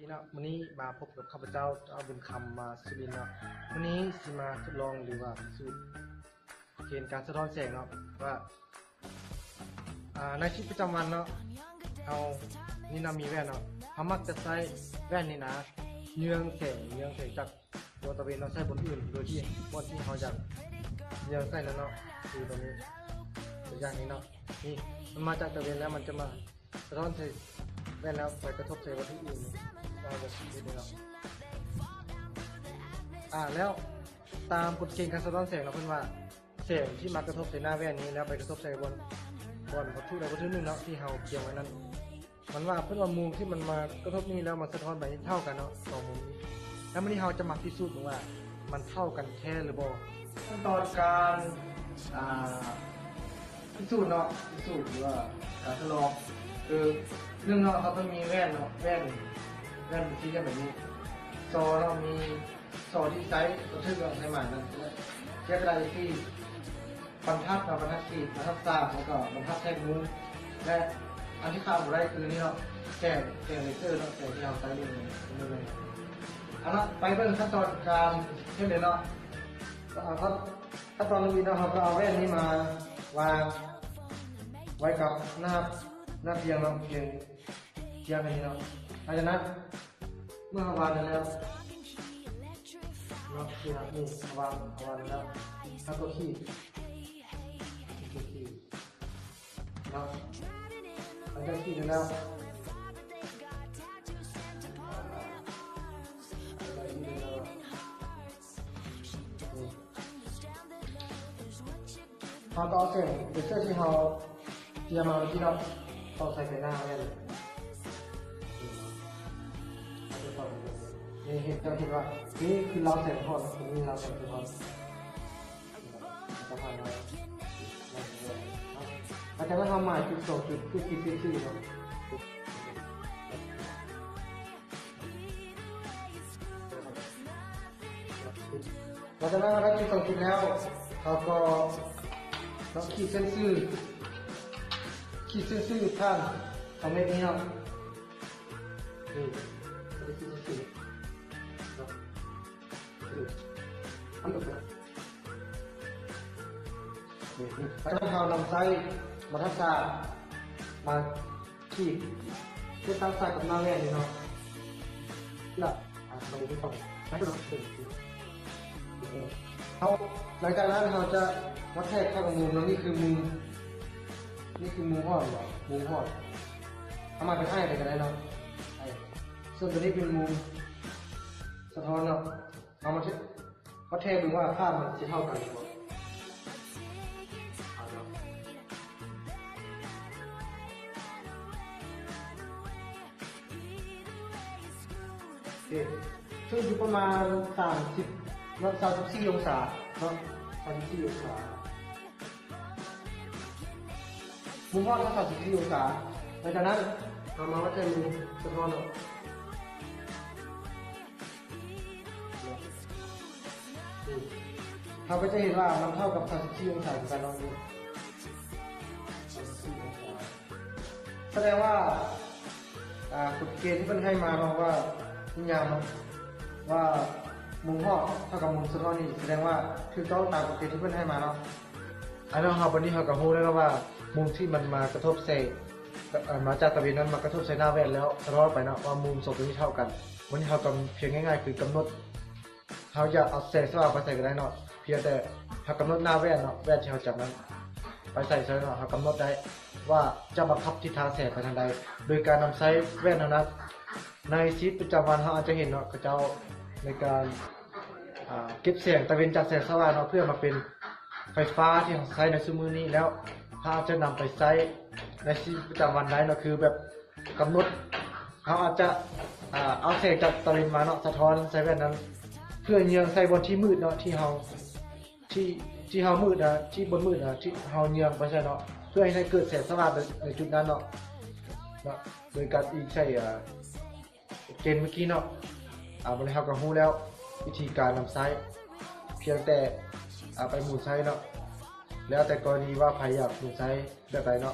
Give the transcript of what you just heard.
ເນາະ ມື້ນີ້ມາພົບກັບຂ້າພະເຈົ້າ ເຈົ້າບຸນຄຳ ມາສຸລິນເນາະ. ມື້ນີ້ຊິມາທົດລອງ ຫຼືວ່າພິສູດເກນການສະທ້ອນແສງເນາະ ວ່າ ອ່າ ໃນຊີວິດປະຈຳວັນເນາະ ເຮົານີ້ນະມີແວ່ນເນາະ ເຮົາມັກຈະໃຊ້ແວ່ນນີ້ນະ ເຍືອງແສງ ເຍືອງແສງຈາກ ດວງຕາເວັນເນາະ ໃສ່ບ່ອນອື່ນ ໂດຍທີ່ບ່ອນທີ່ເຮົາຢາກເຍືອງໃສ່ນັ້ນເນາະ ຄືຕົງນີ້ ຕົວຢ່າງນີ້ເນາະ ນີ້ມັນມາຈາກຕາເວັນແລ້ວ ມັນຈະມາສະທ້ອນໃສ່ແວ່ນ ແລ້ວໄປກະທົບໃສ່ວັດຖຸອື່ນເນາະ ແບບນີ້ເນາະ. ອ່າ ແລ້ວຕາມກົດເກນການສະທ້ອນແສງເນາະ ເພິ່ນວ່າແສງທີ່ມາກະທົບໃສ່ໜ້າແວ່ນນີ້ ແລ້ວໄປກະທົບໃສ່ບ່ອນ ບ່ອນວັດຖຸໃດວັດຖຸໜຶ່ງເນາະ ທີ່ເຮົາກຽມໄວ້ນັ້ນ ມັນວ່າ ເພິ່ນວ່າມຸມທີ່ມັນມາກະທົບນີ້ແລ້ວມັນສະທ້ອນໄປເທົ່າກັນເນາະ ສອງມຸມນີ້. ແລ້ວມື້ນີ້ເຮົາຈະມາພິສູດເບິ່ງວ່າມັນເທົ່າກັນແທ້ຫຼືບໍ່. ຂັ້ນຕອນການ ອ່າ ພິສູດເນາະ ພິສູດ ຫຼືວ່າການທົດລອງ ຄື ໜຶ່ງເນາະ ເຮົາຕ້ອງມີແວ່ນເນາະ ແວ່ນ ແວ່ນສີ່ຫຼ່ຽມແບບນີ້. ສອງເນາະ ມີ ສອງທີ່ໃຊ້ບັນທຶກເນາະ ໃນໝາຍນັ້ນ ແລະ ເຈັບໄດ້ທີ່ ບັນທັດເນາະ ບັນທັດຂີດ ບັນທັດສາກ ແລ້ວກໍບັນທັດແທກມຸມ ແລະ ອັນທີ່ຂາດບໍ່ໄດ້ຄືນີ້ເນາະ ແສງ ແສງເລເຊີເນາະ ແສງທີ່ເຮົາໃຊ້ຢູ່ນີ້. ເອົາລະ ໄປເບິ່ງຂັ້ນຕອນການເຮັດເລີຍເນາະ. ເອົາ ຂັ້ນ ຂັ້ນຕອນໜຶ່ງເນາະ ເຮົາກໍເອົາແວ່ນນີ້ມາວາງໄວ້ກັບໜ້າ ໜ້າພຽງເນາະ ພຽງ ພຽງອັນນີ້ເນາະ. ຫຼັງຈາກນັ້ນ ເມື່ອເຮົາວາງໄດ້ແລ້ວເນາະ ນີ້ ເຮົາວາງ ເຮົາວາງໄດ້ແລ້ວ ເຮົາກໍຂີດ ຂີດເນາະ. ຫຼັງຈາກຂີດໄດ້ແລ້ວ ເຮົາກໍເອົາເສັ້ນເລເຊີທີ່ເຮົາຕຽມມາເມື່ອກີ້ເນາະ ຕອກໃສ່ໄປໜ້າແວ່ນ. ນີ້ເຫັນ ເຈົ້າເຫັນວ່າ ນີ້ຄືລາວແສງສະທ້ອນ ນີ້ລາວແສງສະທ້ອນ. ຫຼັງຈາກນັ້ນເຮົາໝາຍຈຸດສອງຈຸດ ຄືຂີດເສັ້ນຊື່ເນາະ. ຫຼັງຈາກນັ້ນເຮົາໄດ້ຈຸດສອງຈຸດແລ້ວ ເຮົາກໍເນາະ ຂີດເສັ້ນຊື່ ຂີດເສັ້ນຊື່ຜ່ານສອງເມັດນີ້ເນາະ. ນີ້ ເຮົາໄດ້ຂີດເສັ້ນຊື່ເນາະ. ນີ້ ນີ້ ແລ້ວເຮົານຳໃຊ້ບັນທັດສາກມາ ຂີດ ເຮັດຕັ້ງສາກກັບໜ້າແວ່ນນີ້ເນາະ. ລະ ອ່າ ເຮົາໄປຕໍ່ ເຮົາ ຫຼັງຈາກນັ້ນເຮົາຈະມາແທກເຂົ້າກັບມຸມເນາະ. ນີ້ຄືມຸມ ນີ້ຄືມຸມຮອດເນາະ ມຸມຮອດ ເຮົາມາເປັນອ້າຍໄປກໍໄດ້ເນາະ. ສ່ວນຕົວນີ້ເປັນມຸມສະທ້ອນເນາະ. ເຮົາມາເທ ມາເທເບິ່ງວ່າພາບມັນຊິເທົ່າກັນຫຼືບໍ່. ໂອເຄ ຄືຢູ່ປະມານສາມສິບເນາະ ສາມສິບສີ່ອົງສາເນາະ ສາມສິບສີ່ອົງສາ. ມຸມຮອດເຮົາສາມສິບສີ່ອົງສາ. ຫຼັງຈາກນັ້ນເຮົາມາວັດໃສ່ມຸມສະທ້ອນເນາະ. ເຮົາກໍຈະເຫັນວ່າມັນເທົ່າກັບສາມສິບສີ່ອົງສາຄືກັນເນາະ. ສະແດງວ່າ ອ່າ ກົດເກນທີ່ເພິ່ນໃຫ້ມາເນາະ ວ່ານິຍາມເນາະ ວ່າມຸມຮອດເທົ່າກັບມຸມສະທ້ອນນີ້ ສະແດງວ່າຖືກຕ້ອງຕາມກົດເກນທີ່ເພິ່ນໃຫ້ມາເນາະ. ອັນນັ້ນເຮົາ ບັດນີ້ເຮົາກໍຮູ້ແລ້ວເນາະວ່າ ມຸມທີ່ມັນມາກະທົບໃສ່ ເອີ ມາຈາກຕາເວັນນັ້ນ ມາກະທົບໃສ່ໜ້າແວ່ນແລ້ວສະທ້ອນອອກໄປເນາະ ວ່າມຸມສອງຕົວນີ້ເທົ່າກັນ. ບັດນີ້ເຮົາກໍພຽງງ່າຍໆ ຄືກຳນົດ ເຮົາຢາກເອົາແສງສະຫວ່າງໄປໃສກໍໄດ້ເນາະ ພຽງແຕ່ເຮົາກຳນົດໜ້າແວ່ນເນາະ ແວ່ນທີ່ເຮົາຈັບນັ້ນໄປໃສໃສເນາະ. ເຮົາກຳນົດໄດ້ວ່າຈະບັງຄັບທິດທາງແສງໄປທາງໃດ ໂດຍການນຳໃຊ້ແວ່ນເທົ່ານັ້ນ. ໃນຊີວິດປະຈຳວັນເຮົາອາດຈະເຫັນເນາະ ເຂົາເຈົ້າໃນການ ອ່າ ເກັບແສງຕາເວັນຈາກແສງສະຫວ່າງເນາະ ເພື່ອມາເປັນໄຟຟ້າທີ່ເຮົາໃຊ້ໃນຊຸມມື້ນີ້ ແລ້ວເຮົາອາດຈະນຳໄປໃຊ້ໃນຊີວິດປະຈຳວັນໄດ້ເນາະ ຄືແບບ ກຳນົດ ເຮົາອາດຈະ ອ່າ ເອົາແສງຈາກຕາເວັນມາເນາະ ສະທ້ອນໃສ່ແວ່ນນັ້ນ ເພື່ອເຍືອງໃສ່ບ່ອນທີ່ມືດເນາະ ທີ່ເຮົາ ທີ່ ທີ່ເຮົາມືດນະ ທີ່ບ່ອນມືດນະ ທີ່ເຮົາເຍືອງໄປໃສ່ເນາະ ເພື່ອໃຫ້ເກີດແສງສະຫວ່າງໃນ ໃນຈຸດນັ້ນເນາະ ເນາະ ໂດຍການອີງໃສ່ ອ່າ ເກນເມື່ອກີ້ເນາະ. ອ່າ ບັດນີ້ເຮົາກໍຮູ້ແລ້ວວິທີການນຳໃຊ້ ພຽງແຕ່ ອ່າ ໄປໝູນໃຊ້ເນາະ ແລ້ວແຕ່ກໍລະນີວ່າໃຜຢາກໝູນໃຊ້ແບບໃດເນາະ.